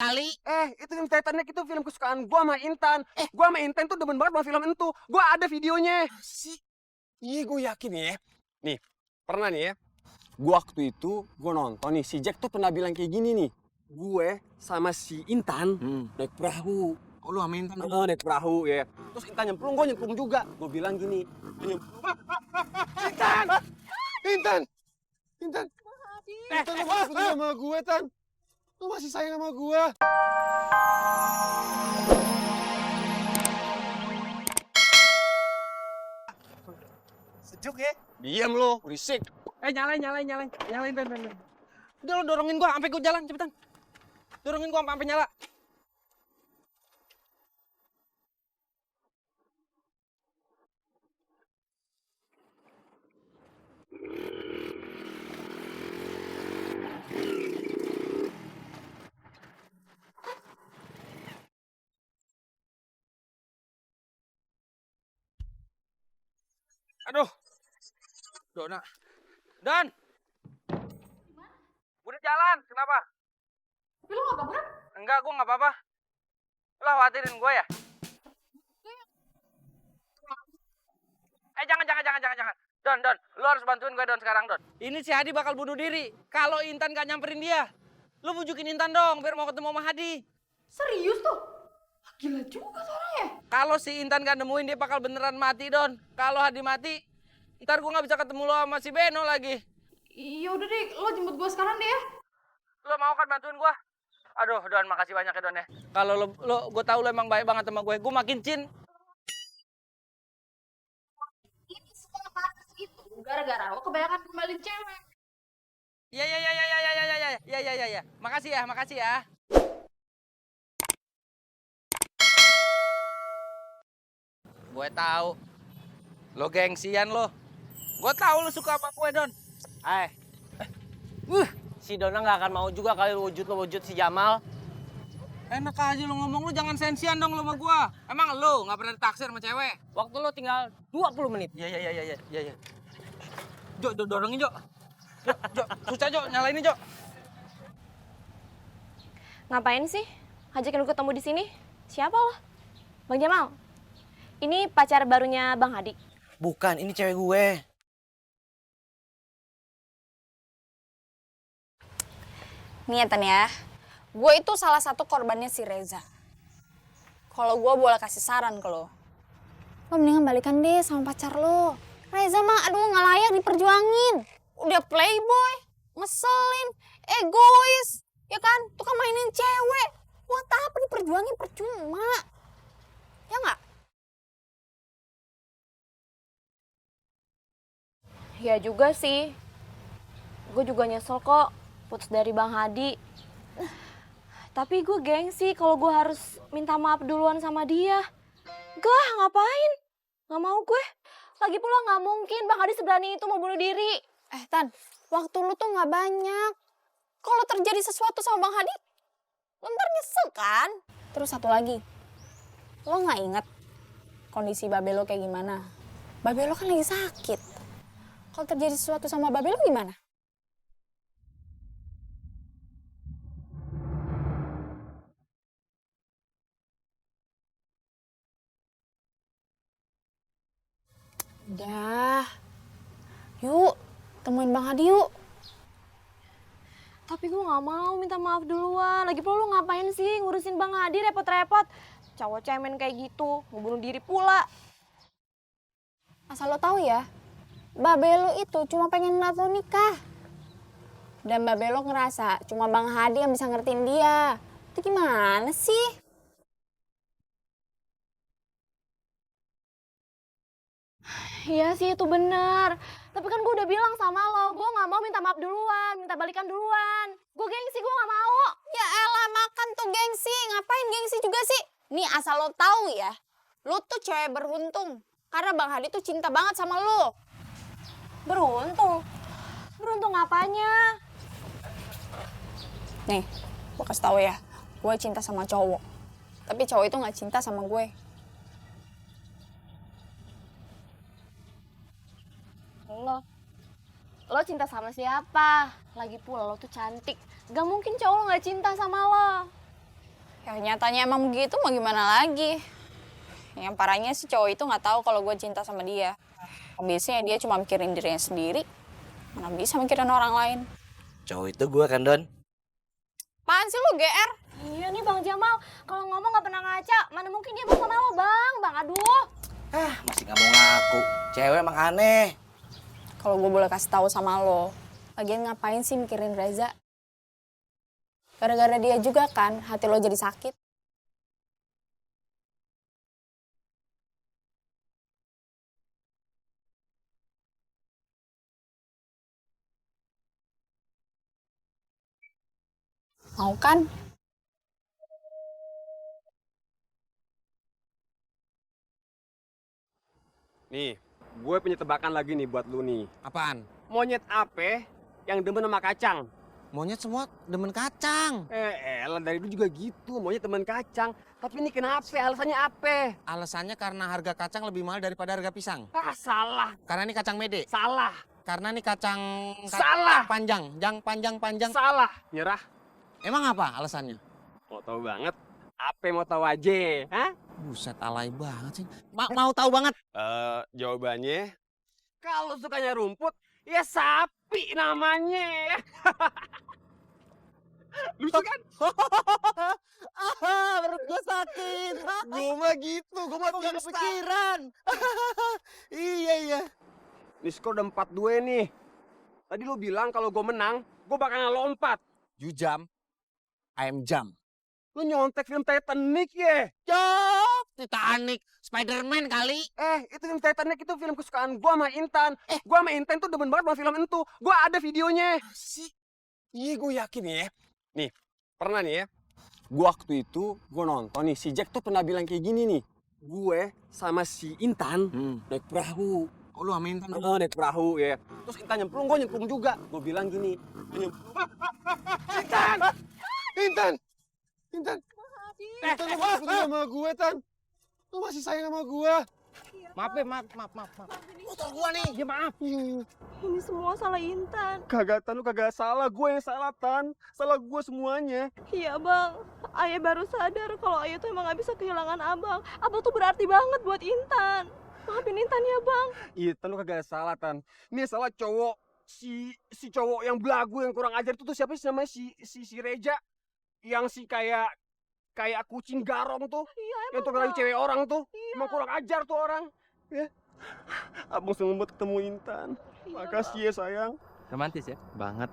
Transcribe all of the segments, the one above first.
kali. Itu film Titanic itu film kesukaan gua sama Intan. Gua sama Intan tuh demen banget sama film itu. Gua ada videonya. Sih. Iya, gue yakin ya. Nih, pernah nih ya. Gua waktu itu gue nonton nih, si Jack tuh pernah bilang kayak gini nih. Gue sama si Intan naik perahu. Oh, lu sama Intan? Naik perahu ya. Terus Intan nyemplung, gue nyemplung juga. Gue bilang gini. Intan! Intan! Intan! Intan, lu masih peduli sama gue, Tan. Lu masih sayang sama gue. Sejuk ya? Diam lo, berisik. Nyalain, Ben. Udah lo dorongin gua sampai gua jalan cepetan. Dorongin gua sampai nyala. Aduh. Dona. Don. Gua udah jalan, kenapa? Tapi lo gak apa-apa kan? Enggak, gua nggak apa-apa. Lo khawatirin gua ya? Jangan. Don, lo harus bantuin gue Don sekarang Don. Ini si Hadi bakal bunuh diri. Kalau Intan gak nyamperin dia, lo bujukin Intan dong biar mau ketemu sama Hadi. Serius tuh? Gila juga suaranya. Kalau si Intan gak nemuin dia bakal beneran mati Don. Kalau Hadi mati, ntar gue gak bisa ketemu lo sama si Beno lagi. Iya udah deh, lo jemput gue sekarang deh ya. Lo mau kan bantuin gue? Aduh Don, makasih banyak ya Don ya. Kalau gue tahu lo emang baik banget sama gue makin cin. Ini semua panas itu gara-gara lo kebanyakan kembaliin cewek. Ya. Makasih ya. Gue tahu. Lo gengsian lo. Gue tahu lo suka sama gue Don. Si Dona nggak akan mau juga kali wujud si Jamal. Enak aja lo ngomong, lo jangan sensian dong lo sama gue. Emang lo nggak pernah ditaksir sama cewek? Waktu lo tinggal 20 menit. Iya. Jo, dorongin Jo. Jo, susah Jo, nyalain ini Jo. Ngapain sih? Ajakin gue ketemu di sini? Siapa lo? Bang Jamal. Ini pacar barunya Bang Hadi. Bukan, ini cewek gue. Niatan ya, gue itu salah satu korbannya si Reza. Kalau gue boleh kasih saran ke lo mendingan balikan deh sama pacar lo. Reza mah aduh nggak layak diperjuangin. Udah playboy, ngeselin, egois, ya kan? Tukang mainin cewek. Buat apa diperjuangin, percuma. Ya nggak? Ya juga sih. Gue juga nyesel kok putus dari Bang Hadi. Tapi gue gengsi kalau gue harus minta maaf duluan sama dia. Gah, ngapain? Gak mau gue. Lagi pula gak mungkin Bang Hadi seberani itu mau bunuh diri. Tan, waktu lu tuh nggak banyak. Kalau terjadi sesuatu sama Bang Hadi, lu ntar nyesel kan? Terus satu lagi, lo nggak inget kondisi babe lo kayak gimana? Babe lo kan lagi sakit. Kalau terjadi sesuatu sama babe lo gimana? Udah, yuk temuin Bang Hadi yuk. Tapi gue gak mau minta maaf duluan. Lagi pula lu ngapain sih ngurusin Bang Hadi repot-repot? Cowok cemen kayak gitu, mau bunuh diri pula. Asal lo tahu ya, babe lo itu cuma pengen ngeliat lo nikah. Dan babe lo ngerasa cuma Bang Hadi yang bisa ngertiin dia. Itu gimana sih? Iya sih itu bener. Tapi kan gue udah bilang sama lo, gue gak mau minta maaf duluan, minta balikan duluan. Gue gengsi, gue gak mau. Ya elah, makan tuh gengsi. Ngapain gengsi juga sih? Nih asal lo tahu ya, lo tuh cewek beruntung. Karena Bang Hadi tuh cinta banget sama lo. Beruntung? Beruntung apanya? Nih, gue kasih tahu ya, gue cinta sama cowok. Tapi cowok itu gak cinta sama gue. Lo cinta sama siapa? Lagi pula lo tuh cantik. Gak mungkin cowok lo gak cinta sama lo. Ya nyatanya emang begitu, mau gimana lagi. Yang parahnya sih cowok itu nggak tahu kalau gue cinta sama dia. Biasanya dia cuma mikirin dirinya sendiri, mana bisa mikirin orang lain. Cowok itu gue kan, Don. Apaan sih lu GR? Iya nih Bang Jamal, kalau ngomong nggak pernah ngaca, mana mungkin dia mau sama lo Bang, aduh. Masih nggak mau ngaku. Cewek emang aneh. Kalau gue boleh kasih tahu sama lo, lagian ngapain sih mikirin Reza? Gara-gara dia juga kan hati lo jadi sakit. Mau kan? Nih, gue punya tebakan lagi nih buat lu nih. Apaan? Monyet apa yang demen sama kacang? Monyet semua demen kacang. Elah dari dulu juga gitu, monyet demen kacang. Tapi ini kenapa? Alasannya apa? Alasannya karena harga kacang lebih mahal daripada harga pisang. Ah, salah. Karena ini kacang mede. Salah. Karena ini kacang Salah. panjang, panjang. Salah. Nyerah. Emang apa alasannya? Mau tahu banget. Apa mau tahu aja, hah? Buset, alay banget sih. Mau tahu banget. Jawabannya, kalau sukanya rumput, ya sapi namanya. Lucu kan? Perut gue sakit. Gue mah gitu, gue mah gak kepikiran. Iya. Nih skor udah 4-2 nih. Tadi lu bilang kalau gue menang, gue bakalan lompat. You jump, I am jump. Lu nyontek film Titanic ya? Cok, Titanic, Spider-Man kali. Itu film Titanic itu film kesukaan gue sama Intan. Gue sama Intan tuh demen banget sama film itu. Gue ada videonya. Iya, gue yakin ya. Nih, pernah nih ya. Gue waktu itu, gue nonton nih, si Jack tuh pernah bilang kayak gini nih. Gue sama si Intan naik perahu. Oh, lu sama Intan? Naik perahu ya. Terus Intan nyemplung, gue nyemplung juga. Gue bilang gini. Intan! Intan! Intan! Intan, lu masih peduli sama gue, Tan. Lu masih sayang sama gue. Maaf. Motor gua nih. Ya maaf. Ini semua salah Intan. Kagak, Tan. Lu kagak salah. Gue yang salah, Tan. Salah gue semuanya. Iya Bang, Ayah baru sadar kalau Ayah tuh emang gak bisa kehilangan Abang. Abang tuh berarti banget buat Intan. Maafin Intan ya Bang. Iya, Tan. Lu kagak salah, Tan. Ini salah cowok. Si cowok yang belagu, yang kurang ajar itu tuh siapa sih namanya? Si Reja. Yang kayak kucing garong tuh. Iya Yang tuh lagi cewek orang tuh. Emang kurang ajar tuh orang. Ya. Abang seneng banget ketemu Intan. Makasih ya sayang. Romantis ya? Banget.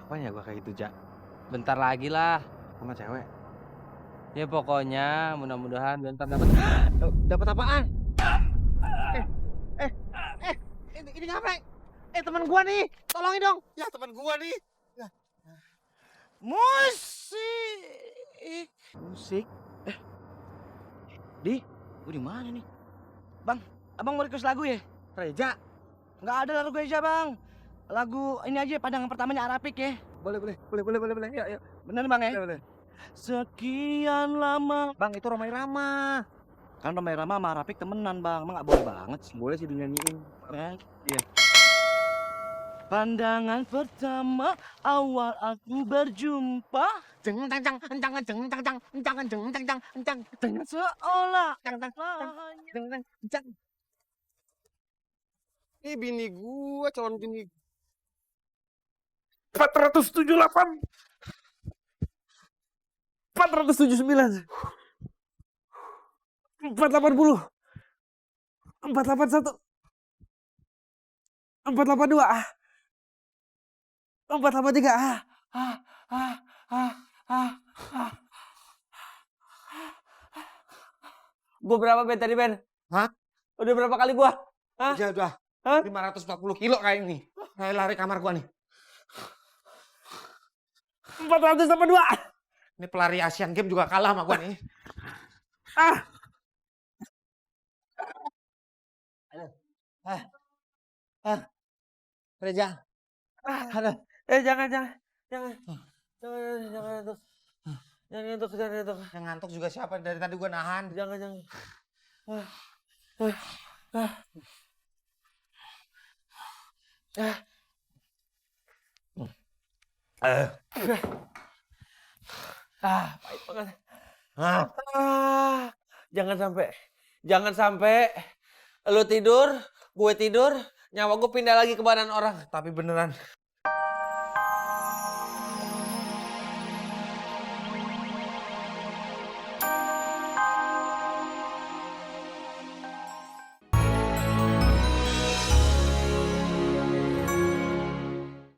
Kapan ya gua kayak gitu, Jak? Bentar lagi lah sama cewek. Ya pokoknya mudah-mudahan bentar dapat apaan? Ini ngapain? Teman gua nih. Tolongin dong. Ya, teman gua nih. Musik. Gua di mana nih? Bang, abang mau request lagu ya? Reja? Nggak ada lagu Reja, Bang. Lagu ini aja, pandangan pertamanya Arapik ya. Boleh. Yuk. Bener, Bang ya? Boleh. Sekian lama. Bang, itu Romai Rama. Kan Romai Rama sama Arapik temenan, Bang. Emang nggak boleh banget sih. Boleh sih dinyanyiin. Iya. Pandangan pertama awal aku berjumpa seolah Ini bini gua, calon bini. 478 479 480 481 482 483 Gua berapa Ben tadi Ben? Hah? Udah berapa kali gua? Hah? Ya udah. Hah? 540 kilo kayak ini. Kayak lari kamar gua nih. 482 Ini pelari Asian Games juga kalah sama gua nih. Reja. Aduh. Jangan ngantuk. Jangan ngantuk. Yang ngantuk juga siapa? Dari tadi gua nahan. Jangan. Pahit banget. Jangan sampai. Jangan sampai lu tidur, gue tidur, nyawa gue pindah lagi ke badan orang. Tapi beneran,